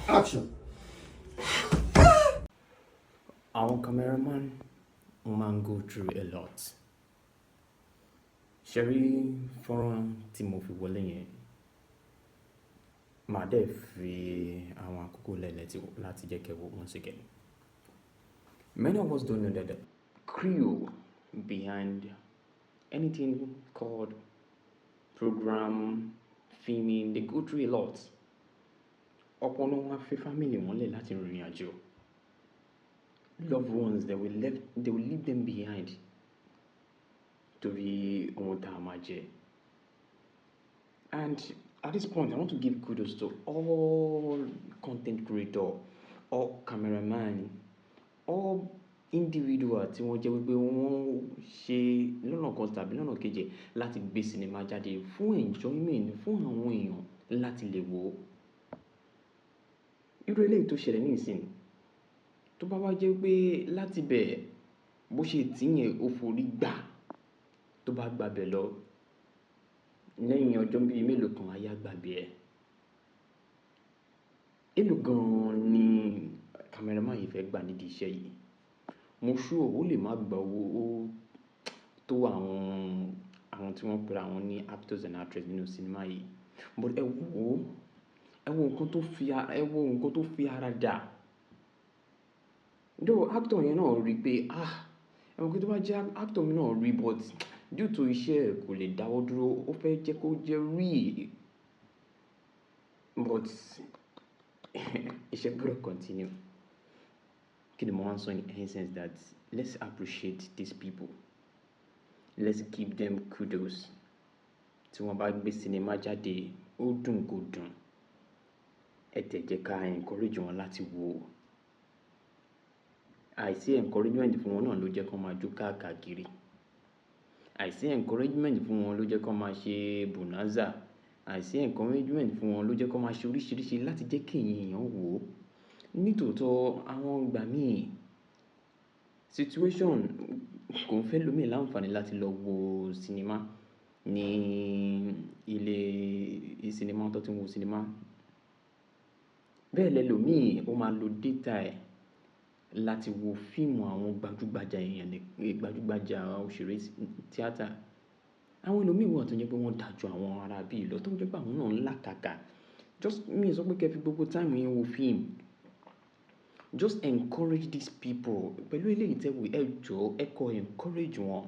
Action. Àwọn cameraman máa ń go through a lot. Ṣé rí fọ́nrán tí mo fi wọlé yẹn, màá dẹ̀ fi àwọn àkókò lẹ́lẹ̀ láti jẹ́ kẹ́ wò once again. Many of us don't know that the crew behind anything called program, filming, they go through a lot. Ọ̀pọ̀ ní wọ́n á fi family wọn lẹ̀ láti rìnrìn àjò. Loved ones, they will leave them behind torí ohun tá a máa jẹ. And at this point, I want to give kudos to all content creator, all cameraman, all individual tí wọ́n jẹ́ wípé wọ́n ṣe lọ́nà kan tàbí lọ́nà kejì láti gbé sinimá jáde fún enjoyment fún àwọn èèyàn láti lè wò ó. Irú eléyìí tó ṣẹlẹ̀ ní ìsìn, tó bá wá jẹ́ pé láti bẹ̀ bó ṣe tí yẹn ó forí gbà, tó bá gba bẹ̀ lọ lẹ́yìn ọjọ́ bíi mélòó kan, ayé á gbàgbé ẹ̀. Èló gan-an ni cameraman yìí fẹ́ gbà nídìí iṣẹ́ yìí? Mo sure ó lè má gba owó tó àwọn tí wọ́n pera wọn ní actors and actress nínú sinimá yìí. But ẹ wò ó, ẹ wo nǹkan tó fi ara dà. Though actor yẹn náà rí pé, ah, ẹ mọ̀ pé tó bá jẹ́ actor mi náà rí, but due to iṣẹ́ ẹ̀ kò lè dáwọ́ dúró, ó fẹ́ jẹ́ kó jẹ́ real. But iṣẹ́ gbọdọ̀ continue. Kí ni mo wá ń sọ in essence that let's appreciate these people. Let's give them kudos. Tí wọ́n bá gbé sinimá jáde, ó dùn kò dùn, ẹ tẹ̀ jẹ́ ká encourage wọn láti wò ó. Àìsí encouragement fún wọn náà ló jẹ́ kí wọ́n máa jó káàkiri. Àìsí encouragement fún wọn ló jẹ́ kí wọ́n máa ṣe bonanza. Àìsí encouragement fún wọn ló jẹ́ kí wọ́n máa ṣe oríṣiríṣi láti jẹ́ kí èèyàn wò ó. Nítòótọ́ àwọn ìgbà míì situation kò ń fẹ́ lómi láǹfààní láti lọ wo sinimá ní ilé sinimá tó ti ń wo sinimá. Bẹ́ẹ̀ lẹ́lòmíì ó máa lo data ẹ̀ láti wo fíìmù àwọn gbajúgbajà èèyàn ní gbajúgbajà òṣèré tíátà. Àwọn ẹlòmíì wà tó jẹ́ pé wọ́n dà ju àwọn ará bí lọ, tó jẹ́ pé àwọn náà ń làkàkà. Just mi ò sọ pé kí ẹ fi gbogbo time yín wo fíìmù. Just encourage these people pẹ̀lú eléyìí tẹ́ wò, ẹ jọ̀ọ́, ẹ kọ encourage wọn.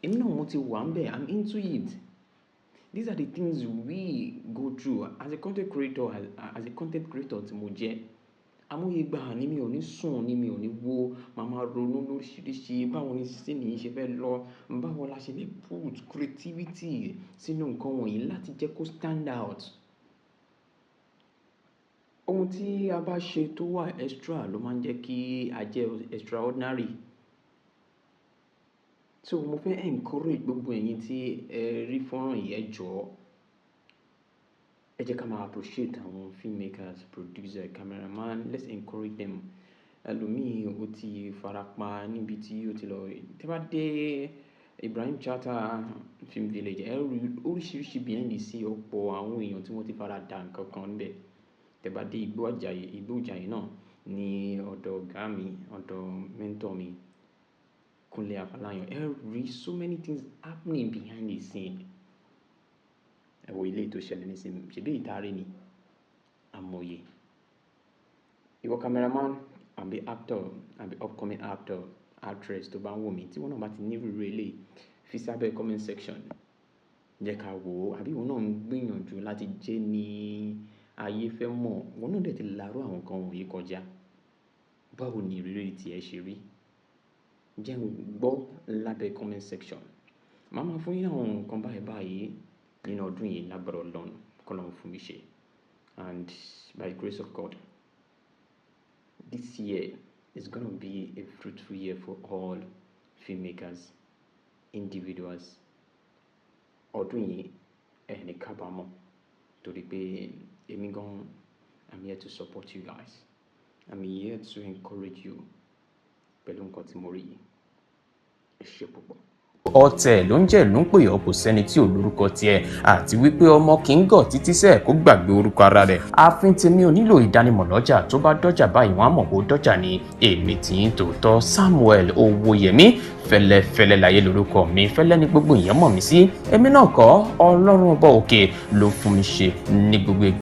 Èmi náà mo ti wà níbẹ̀, I'm into it. These are the things we go through as a content creator, as a content creator tí mo jẹ́. Àmọye ìgbà ní mi ò ní sùn, ní mi ò ní wo, màá máa ronú lóríṣiríṣi báwo ni scene yìí ṣe fẹ́ lọ, báwo la ṣe lè put creativity sínú nǹkan wọ̀nyí láti jẹ́ kó stand out. Ohun tí a bá ṣe tó wà extra ló máa ń jẹ́ kí a jẹ́ extraordinary. So mo fẹ́ encourage gbogbo ẹ̀yin tí ẹ rí fọ́nrán yìí, ẹ jọ̀ọ́. Ẹ jẹ́ ká máa appreciate àwọn filmmakers, producer, cameraman. Let's encourage them. Ẹlòmíì ó ti farapa níbi tí ó ti lọ. Tí ẹ bá dé Ibrahim Chatta Film Village, ẹ rí oríṣiríṣi behind the scene, ọ̀pọ̀ àwọn èèyàn tí wọ́n ti fara dà nǹkan kan níbẹ̀. Tí ẹ bá dé Igbó Àjàyí, Igbó Ìjàyè náà ní ọ̀dọ̀ ọ̀gá mi, ọ̀dọ̀ mentor mi, Kunle Afolayan, ẹ rí so many things happening behind the scene. Ẹ wo ilé tó ṣẹlẹ̀ nísìnyí, ṣebí ìta rí ni, àmọye. Ìwọ cameraman àbí actor àbí upcoming actor, actress tó bá ń wò mí, tí ìwọ náà bá ti ní ìrírí eléyìí, fi sábẹ́ comment section. Jẹ́ ká wò ó, àbí ìwọ náà ń gbìyànjú láti jẹ́ ní ayé fẹ́ mọ̀, ìwọ náà dẹ̀ ti larú àwọn nǹkan wọ̀nyí kọjá. Báwo ni ìrírí tí ẹ ṣe rí? Jẹ́ n gbọ́ lábẹ́ comment section. Màá máa fún yín àwọn nǹkan báyìí báyìí nínú ọdún yìí lágbára Ọlọ́run, k'Ọlọ́run fún mi ṣe. And by the grace of God, this year is gonna be a fruitful year for all filmmakers, individuals. Ọdún yìí ẹ ní kábàámọ̀ torí pé èmi gan, I'm here to support you guys. I'm here to encourage you pẹ̀lú nǹkan tí mo rí yìí. Ẹ ṣé púpọ̀. Ọ̀tẹ̀ ló ń jẹ́ ló ń pè ọ́, kò sẹ́ni tí ò lórúkọ tiẹ̀, àti wípé ọmọ kì í gọ̀ títí sẹ́ẹ̀ kó gbàgbé orúkọ ara rẹ̀. Ààfin tèmi ò nílò ìdánimọ̀ lọ́jà, tó bá dọ́jà báyìí, wọ́n á mọ̀ kó dọ́jà ni. Èmi tí ń tòótọ́, Samuel Owóyẹmí Fẹ́lẹ́fẹ́lẹ́ láyé lórúkọ mi. Fẹ́lẹ́ ní gbogbo èèyàn mọ̀ mí sí. Èmi náà kọ́, Ọlọ́run Ọba òkè ló fún mi ṣe ní gbogbo ìgbà.